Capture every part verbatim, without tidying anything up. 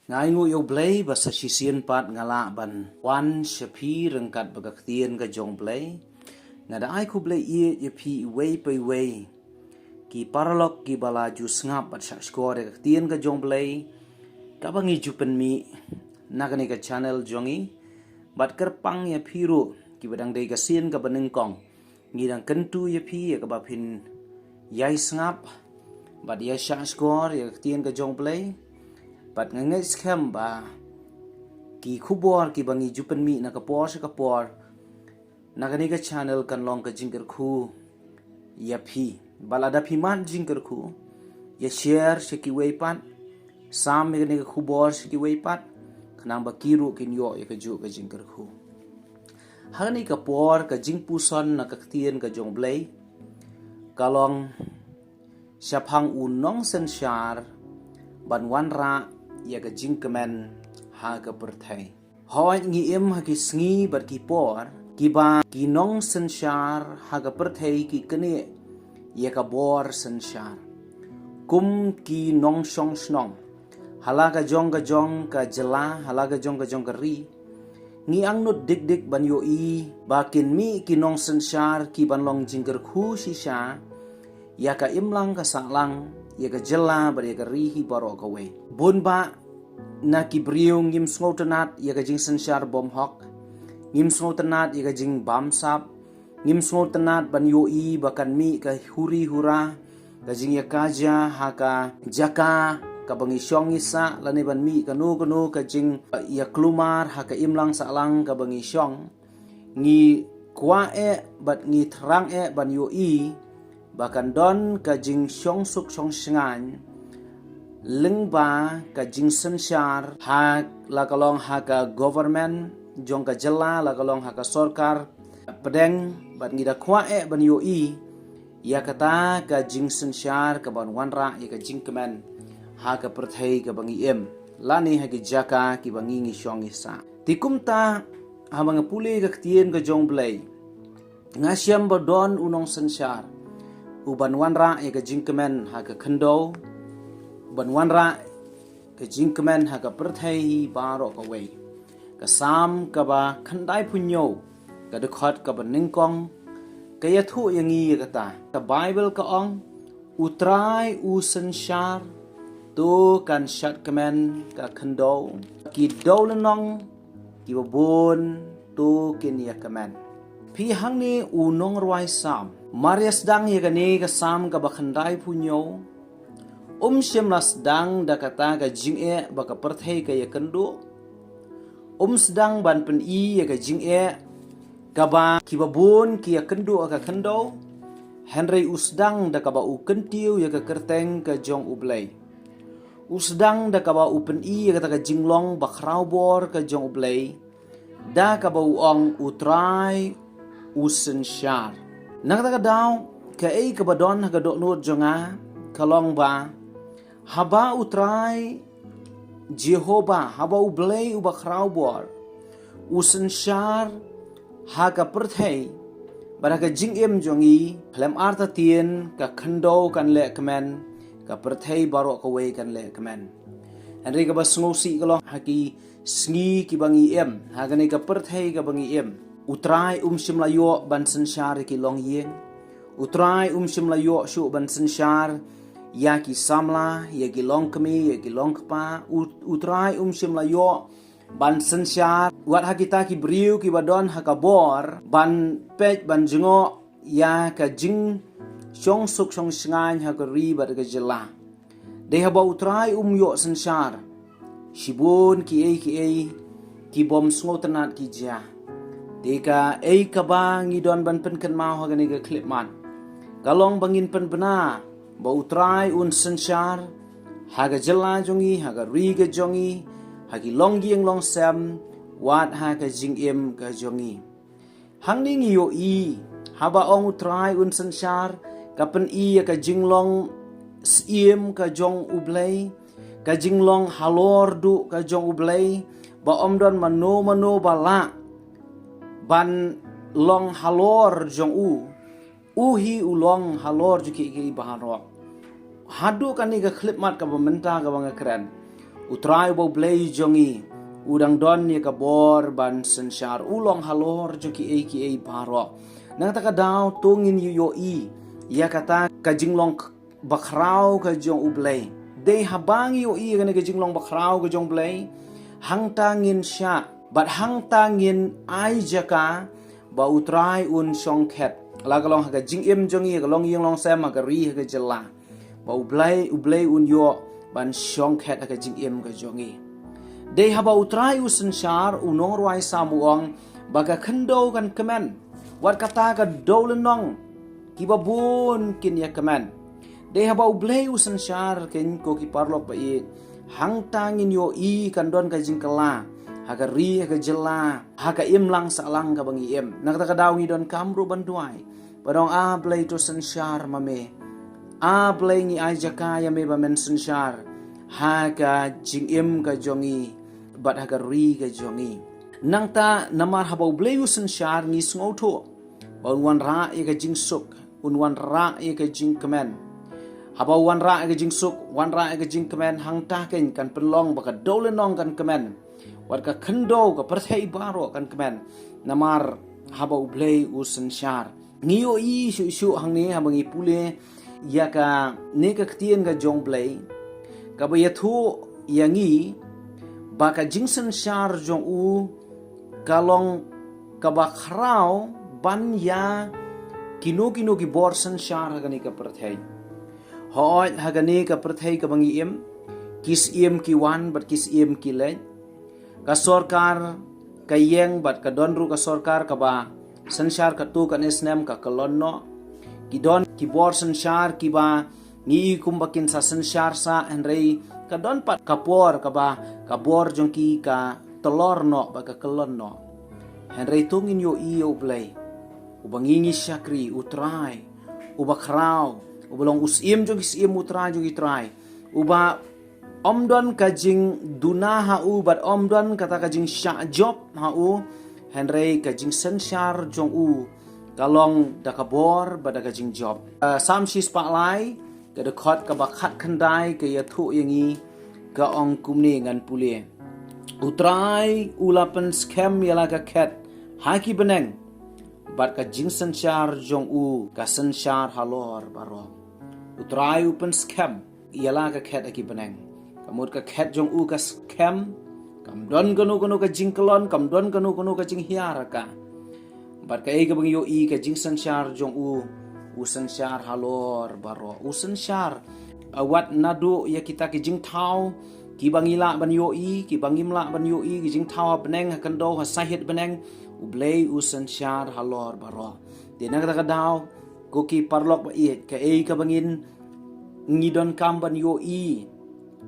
Nga ainguh ïa U Blei ba sa shisien pat nga lah ban wan sha phi ryngkat bad ka ktien ka jong U Blei. Nga da ai khublei ïa phi iwei pa iwei, ki paralok kiba la ju sngap bad shahshkor ïa ka ktien ka jong U Blei, kaba ngi ju pynmih na kane ka channel jong ngi. Bad kyrpang ïa phi ruh kiba dang dei ka sien kaba nyngkong, ngi dang kyntu ïa phi ïa kaba phin ïai sngap bad ïai shahshkor ïa ka ktien ka jong U Blei. Bad nga ngeit skhem ba ki khubor kiba ngi ju pynmih na ka por sha ka por na kane ka channel kan long ka jingkyrkhu ïa phi. Bad lada phi mad jingkyrkhu, ïa share sha kiwei pat, sam ïa kane ka khubor sha kiwei pat, khnang ba ki ruh kin ïoh ïa kajuh ka jingkyrkhu. Ha kane ka por ka jingpuson na ka ktien ka jong U Blei ka long shaphang u nongsynshar ban wanrah ïa ka jingkmen ha ka pyrthei. Hooid, ngi im ha ki sngi bad ki por kiba ki nongsynshar ha ka pyrthei ki knieh ïa ka bor synshar. Kum ki nongshong shnong ha la ka jong ka jong ka jylla, ha la ka jong ka jong ka ri, ngi angnud dik dik ban ïohi ba kin mih ki nongsynshar kiban long jingkyrkhu shisha ïa ka imlang ka sahlang, ïa ka jylla bad ïa ka ri hi baroh kawei. Bun bah na ki briew ngim sngewtynnad ïa ka jingsynshar bymhok, ngim sngewtynnad ïa ka jingbamsap, ngim sngewtynnad ban ïohi ba kan mih ka huri hura, ka jingïakajia ha ka jaka kaba ngi shong ngi sah, lane ban mih kano kano ka jingïaklumar ha ka imlang sahlang kaba ngi shong. Ngi kwah eh bad ngi thrang eh ban ïohi ba kan don ka jingshong suk shong shngaiñ lyngba ka jingsynshar, ha la ka long ha ka government jong ka jylla, la ka long ha ka sorkar pdeng. Bad ngi da kwah eh ban ïohi ïa kata ka jingsynshar kaban wanrah ïa ka jingkmen ha ka pyrthei kaba ngi im, lane ha ki jaka kiba ngi ngi shong ngi sah. Te kumta, haba nga pule ka ktien ka jong U Blei, nga shem ba don u nongsynshar uban wanrah ïa ka jingkmen ha ka khyndew, uban wanrah ka jingkmen ha ka pyrthei baroh kawei. Ka Salm kaba khyndaiphew hynñiew, ka dkhot kaba nyngkong, ka ïathuh ïa ngi ïa kata. Ka Baibl ka ong, U Trai u synshar, to kan shad kmen ka khyndew. Ki dewlynnong kiba bun to kin ïakmen. Phi, hangne u nongrwai Salm mar ïa sdang ïa kane ka Salm kaba khyndaiphew hynñiew, um shym la sdang da kata ka jingeh ba ka pyrthei ka ïakynduh. Um sdang ban pyni ïa ka jingeh kaba kiba bun ki ïakynduh ha ka khyndew. Hynrei u sdang da kaba u kyntiew ïa ka kyrteng ka jong U Blei. U sdang da kaba u pyni ïa kata ka jinglong bakhrawbor ka jong U Blei, da kaba u ong, U Trai u synshar. Na kata ka daw, kaei kaba don ha ka dohnud jong nga ka long ba, haba U Trai Jehobah, haba U Blei uba khrawbor u synshar ha ka pyrthei bad ha ka jingim jong ngi, khlem artatien ka khyndew kan leh kmen, ka pyrthei baroh kawei kan leh kmen. Hynrei kaba sngewsih ka long, ha ki sngi kiba ngi im, ha kane ka pyrthei kaba ngi im, U Trai um shym la ïoh ban synshar ïa ki longïing. U Trai um shym la ïoh shuh ban synshar ïa ki samla, ïa ki longkmie, ïa ki longkpa. U, U Trai um shym la ïoh ban synshar wat ha kita ki briew kiba don ha ka bor ban peit, ban jngoh ïa ka jingshong suk shong shngaiñ ha ka ri bad ka jylla. Dei haba U Trai um ïoh synshar, shibun kiei kiei ki bym sngewtynnad ki jia. Te kaei kaba ngi don ban pynkynmaw ha kane ka khyllipmat ka long ba ngin pynbna ba U Trai un synshar ha ka jylla jong ngi, ha ka ri ka jong ngi, ha ki longïing longsem, wat ha ka jingim ka jong ngi. Hangne ngi ïohi, haba ong U Trai un synshar, ka pyni ïa ka jinglong syiem ka jong U Blei, ka jinglong halor duh ka jong U Blei, ba ym don mano mano ba lah ban long halor jong u. U hi u long halor jong kiei kiei baroh. Haduh kane ka khyllipmat kaba mynta kaba nga kren, U Trai uba U Blei jong ngi u dang don ïa ka bor ban synshar, u long halor jong kiei kiei baroh. Nangta ka daw to ngin ïohi ïa kata ka jinglong bakhraw ka jong U Blei. Dei haba ngi ïohi ïa kane ka jinglong bakhraw ka jong U Blei, hangta ngin shah bad hangta ngin ai jaka ba U Trai un shongkhet, la ka long ha ka jingim jong ngi, ha ka longïing longsem, ha ka ri, ha ka jylla, ba U Blei, U Blei un ïoh ban shongkhet ha ka jingim ka jong ngi. Dei haba U Trai u synshar, u nongrwai Salm u ong ba ka khyndew kan kmen, wat kata ka dewlynnong kiba bun kin ïa kmen. Dei haba U Blei u synshar, keiñ ko ki paralok ba ïeit, hangta ngin ïohi kan don ka jingkylla ha ka ri, ha ka jylla, ha ka imlang sahlang kaba ngi im. Na kata ka daw ngi donkam ruh ban duwai, ban ong, A Blei, to synshar ma me. A Blei, ngi ai jaka ïa me ba men synshar ha ka jingim ka jong ngi bad ha ka ri ka jong ngi. Nangta namar haba U Blei u synshar, ngi sngewthuh ba un wanrah ïa ka jingsuk, un wanrah ïa ka jingkmen. Haba u wanrah ïa ka jingsuk, wanrah ïa ka jingkmen, hangta keiñ kan pynlong ba ka dewlynnong kan kmen, wat ka khyndew, ka pyrthei baroh kan kmen, namar haba U Blei u synshar. Ngi ïohi shuh shuh hangne haba ngi pule ïa kane ka ktien ka jong U Blei, kaba ïathuh ïa ngi ba ka jingsynshar jong u ka long kaba khraw ban ïa kino kino ki bor synshar ha kane ka pyrthei. Hooid, ha kane ka pyrthei kaba ngi im, ki syiem ki wan bad ki syiem ki leit. Ka sorkar ka ïeng bad ka don ruh ka sorkar kaba synshar katto katne snem ka kyllon noh. Ki don ki bor synshar kiba ngi i kumba kin sa synshar sah, hynrei ka don pat ka por kaba ka bor jong ki ka tylor noh bad ka kyllon noh. Hynrei to ngin ïohi ïa U Blei, uba ngi ngi shakri, U Trai uba khraw, uba long U Syiem jong ki syiem, U Trai jong ki trai, uba ym don ka jingduna ha u bad ym don kata ka jingshah jop ha u, hynrei ka jingsynshar jong u ka long da ka bor bad da ka jingjop. Ah, Salm shispah lai, ka dkhot kaba khatkhyndai ka ïathuh ïa ngi, ka ong kumne, ngan pule: U Trai u la pynskhem ïa la ka khet ha ki bneng, bad ka jingsynshar jong u ka synshar halor baroh. U Trai u pynskhem ïa la ka khet ha ki bneng. Ka mut ka khet jong u ka skhem, kam don kano kano ka jingkyllon, kam don kano kano ka jinghiar ha ka. Bad kaei kaba ngi ïohi, ka jingsynshar jong u, u synshar halor baroh. U synshar, ah, wat naduh ïa kita ki jingthaw kiba ngi lah ban ïohi, kiba ngim lah ban ïohi, ki jingthaw ha bneng, ha khyndew, ha sahit bneng, U Blei u synshar halor baroh. Te na kata ka daw, ko ki paralok ba ïeit, kaei kaba ngin, ngi donkam ban ïohi,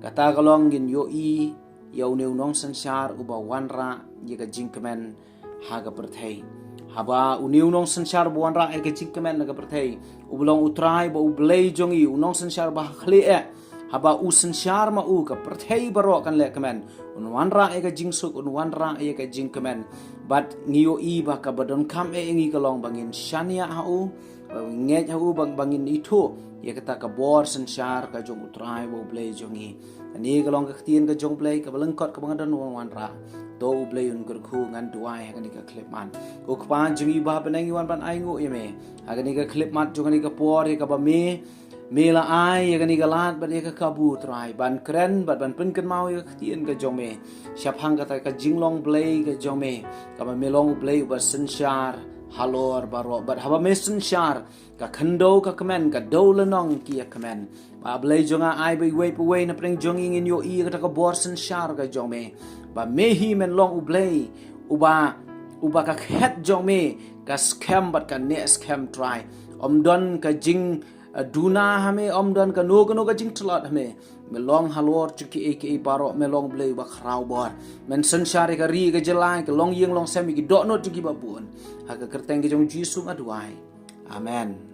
kata ka long ngin ïohi ïa une u nongsynshar uba wanrah ïa ka jingkmen ha ka pyrthei. Haba une u nongsynshar uba wanrah ïa ka jingkmen ha ka pyrthei uba long U Trai, ba U Blei jong ngi, u nongsynshar ba ha khlieh, haba u synshar ma u, ka pyrthei baroh kan leh kmen. Un wanrah ïa ka jingsuk, un wanrah ïa ka jingkmen. Bad ngi ïohi ba kaba donkam eh ïa ngi ka long ba ngin shaniah ha u, ba ngin ngeit ha u, ba, ba ngin ithuh ïa kata ka bor synshar ka jong U Trai, ba U Blei jong ngi. Kane ka long ka ktien ka jong U Blei kaba lyngkot kaba nga don ban wanrah. To U Blei un kyrkhu, ngan duwai ha kane ka khyllipmat. Ko Kpa jong ngi ba ha bneng, ngi wan ban ainguh ïa me ha kane ka khyllipmat jong kane ka por ïa kaba me, me la ai ïa kane ka lad bad ïa ka kabu, Trai, ban kren bad ban pynkynmaw ïa ka ktien ka jong me shaphang kata ka jinglong Blei ka jong me, kaba me long U Blei uba synshar halor baroh. Bad haba me synshar, ka khyndew ka kmen, ka dewlynnong ki ïa kmen. Ba Blei jong nga, ai ba iwei pa iwei na pdeng jong ngi ngin ïohi ïa kata ka bor synshar ka jong me, ba me hi men long U Blei uba, uba ka khet jong me ka skhem bad ka neh skhem, Trai. Ym don ka jing, eh, duna ha me, ym don kano kano ka jingtlot ha me. Me long halor jong kiei kiei baroh, me long Blei uba khraw bor. Men synshar ïa ka ri, ka jylla, ka longïing longsem, ïa ki dohnud jong kiba bun. Ha ka kyrteng ka jong U Jisu nga duwai. Amen.